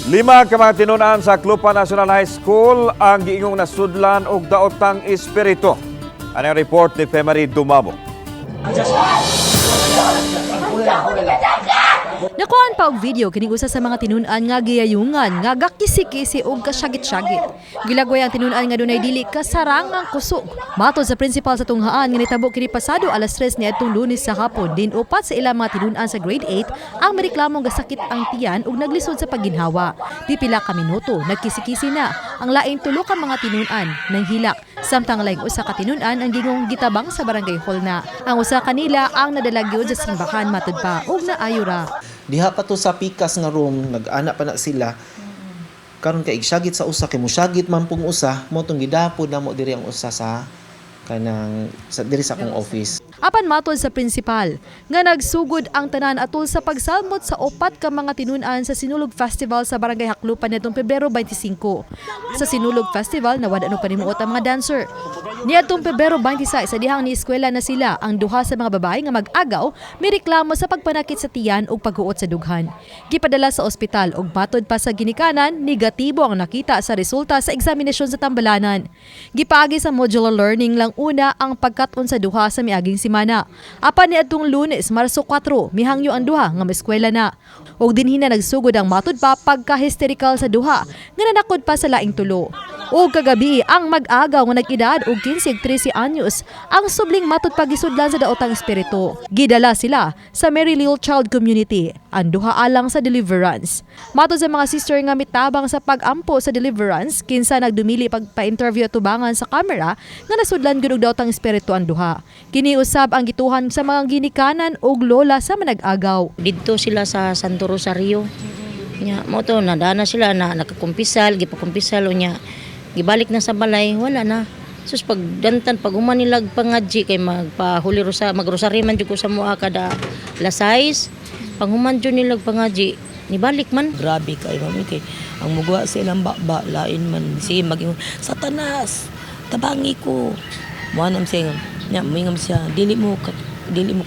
Lima ka mga tinunan sa Jaclupan National High School ang giingong nasudlan og daotang espiritu. Ano ang report ni Femary Dumabo? Nakuhaan pa og video kining usa sa mga tinun-an nga giyayungan nga gakisi-kisi og kasyagit-syagit. Gilagway ang tinun-an nga dunay dili kasarangang kusog. Matod sa principal sa tunghaan nga nitabo kini pasado alas 3 niadtong Lunes sa hapon, din upat sa ilang mga tinun-an sa grade 8 ang mireklamong gasakit ang tiyan ug naglisod sa pagginhawa. Di pila ka minuto, nagkisi-kisi na ang laing tulo ka mga tinun-an nang hilak. Samtang laing usa ka tinun-an ang gingong gitabang sa barangay hall na. Ang usa kanila ang nadala gyud sa simbahan, matud pa, ug naayo ra. Diha pa to sa pikas nga room, nag-ana pa na sila. Karon kay igsagit sa usa kay mosyagit man pong usa, mo tong gidapod namo diri ang usa sa kanang sa diri sa akong office. Apan matod sa principal nga nagsugod ang tanan atol sa pagsalmot sa upat ka mga tinun-an sa Sinulog Festival sa Barangay Jaclupan nitong Pebrero 25. Sa Sinulog Festival, nawad ano panimuot ang mga dancer. Niadtong Pebrero 26, sa dihang ni eskwela na sila, ang duha sa mga babae nga mag-agaw mireklamo sa pagpanakit sa tiyan ug paghuot sa dughan. Gipadala sa ospital ug matod pa sa ginikanan, negatibo ang nakita sa resulta sa eksaminasyon sa tambalanan. Gipaagi sa modular learning lang una ang pagkat-on sa duha sa miaging semana. Apan niadtong Lunes, Marso 4, mihangyo ang duha nga maeskwela na. Ug dinhi na nagsugod ang matud pa pagka-hysterical sa duha nga nanakod pa sa laing tulo. Ug kagabi ang mag-agaw nga nag-edad og 15 ug 13 anyos ang subling matud pa gisudlan sa daotang espiritu. Gidala sila sa Mary Little Child Community, ang duha alang sa deliverance. Matod sa mga sister nga mitabang sa pag-ampo sa deliverance, kinsa nagdumili pagpa-interview atubangan sa camera, nga nasudlan gyud og daotang espiritu ang duha. Kini usab ang gituhan sa mga ginikanan ug lola sa manag-agaw. Didto sila sa Santo Rosario. Nya mo to nadana sila na nakakumpisal, gipakumpisal unya. Gibalik na sa balay, wala na. Sus, pagdantan pag human nila pangadji kay magpahuli rosa magrosaryo man jud ko sa mua kada alas 6. Pag human jud nila pangadji, nibalik man. Grabe kay mami kay ang mugwa sa ilang baba lain man si maging Satanas, tabangi ko. Mo anam siya nya moingam siya, dili mo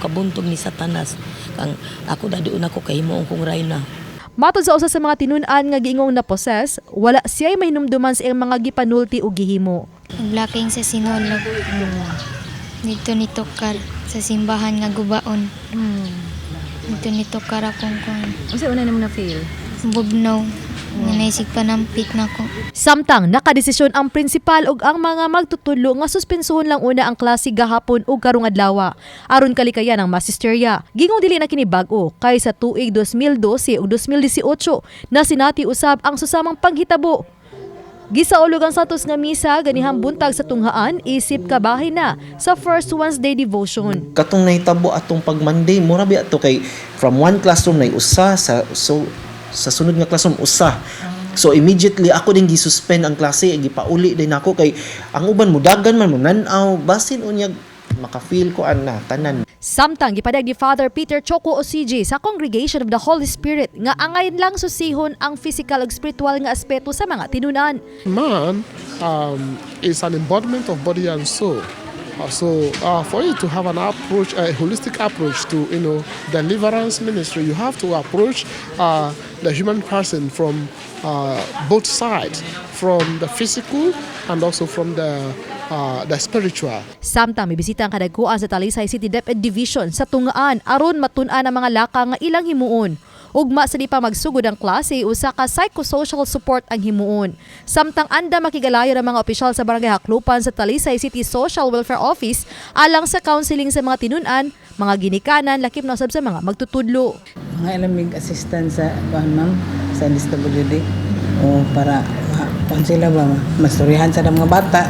kabuntog ni Satanas kang ako dadoon ako kay himuon kong rayna. Matod sa usa sa mga tinun-an nga giingong na-possess, wala siya'y mahinumduman sa iyang mga gipanulti o gihimo. Naglaking sa Sinulog. Dito ni Tokar sa simbahan nga gubaon. Dito ni Tokar akong kon. Unsa una nimo na feel? Bugnaw. Nga naisig panampit na ko. Samtang nakadesisyon ang prinsipal ug ang mga magtutudlo nga suspensuhon lang una ang klase gahapon ug karong adlaw aron kalikayan ang mass hysteria. Gingong dili na kini bag-o kay sa tuig 2012 ug 2018 na sinati usab ang susamang panghitabo. Gisaulog ang Santos nga misa ganihang buntag sa tunghaan isip kabahin na sa First Wednesday devotion. Katong nahitabo atong pag Monday, mura biya to kay from one classroom nay usa sa, so sa sunod nga classroom usa. So immediately ako din gisuspend ang klase, gipauli din ako kay ang uban mo dagan man mo nan-aw basin unyag maka-feel ko ana tanan. Samtang gipadayag ni Father Peter Choco OCG sa Congregation of the Holy Spirit nga angayan lang susihon ang physical ug spiritual nga aspeto sa mga tinunan. Man is an embodiment of body and soul. So for you to have an approach, a holistic approach to deliverance ministry, you have to approach the human person from both sides, from the physical and also from the spiritual. Samtang mibisita ang kadagkuan sa Talisay City DepEd Division sa tunghaan aron matun-an ang mga laka nga ilang himuon. Ugma sa di pa magsugod ang klase, usa ka psychosocial support ang himuon. Samtang anda makigalayon ang mga opisyal sa Barangay Jaclupan sa Talisay City Social Welfare Office alang sa counseling sa mga tinun-an, mga ginikanan, lakip na usab sa mga magtutudlo. Mga ilamig assistant sa kuan, ma'am, sa DSWD o para kuan sila ba masturyahan sa mga bata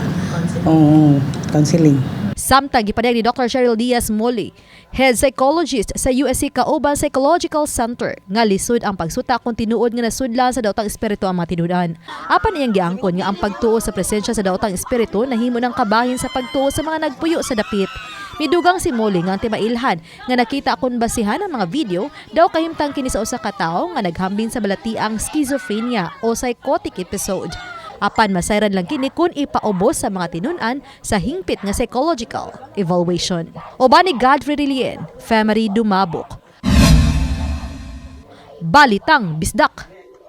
o counseling. Samtang gipadayag ni Dr. Cheryl Diaz Molly, head psychologist sa USC Kauban Psychological Center, nga lisod ang pagsuta kung tinuod nga nasudlan sa daotang espiritu ang mga tinudan. Apan iyang giangkon nga ang pagtuo sa presensya sa daotang espiritu nahimo ng kabahin sa pagtuo sa mga nagpuyo sa dapit. Midugang si Molly nga ang timailhan nga nakita kon basihan ang mga video daw kahimtang kini sa usa ka tawo nga naghambin sa balatiang schizophrenia o psychotic episode. Apan masayran lang kini kung ipaubos sa mga tinun-an sa hingpit nga psychological evaluation. Uban ni Godfrey Relien, Femery Dumabok. Balitang Bisdak.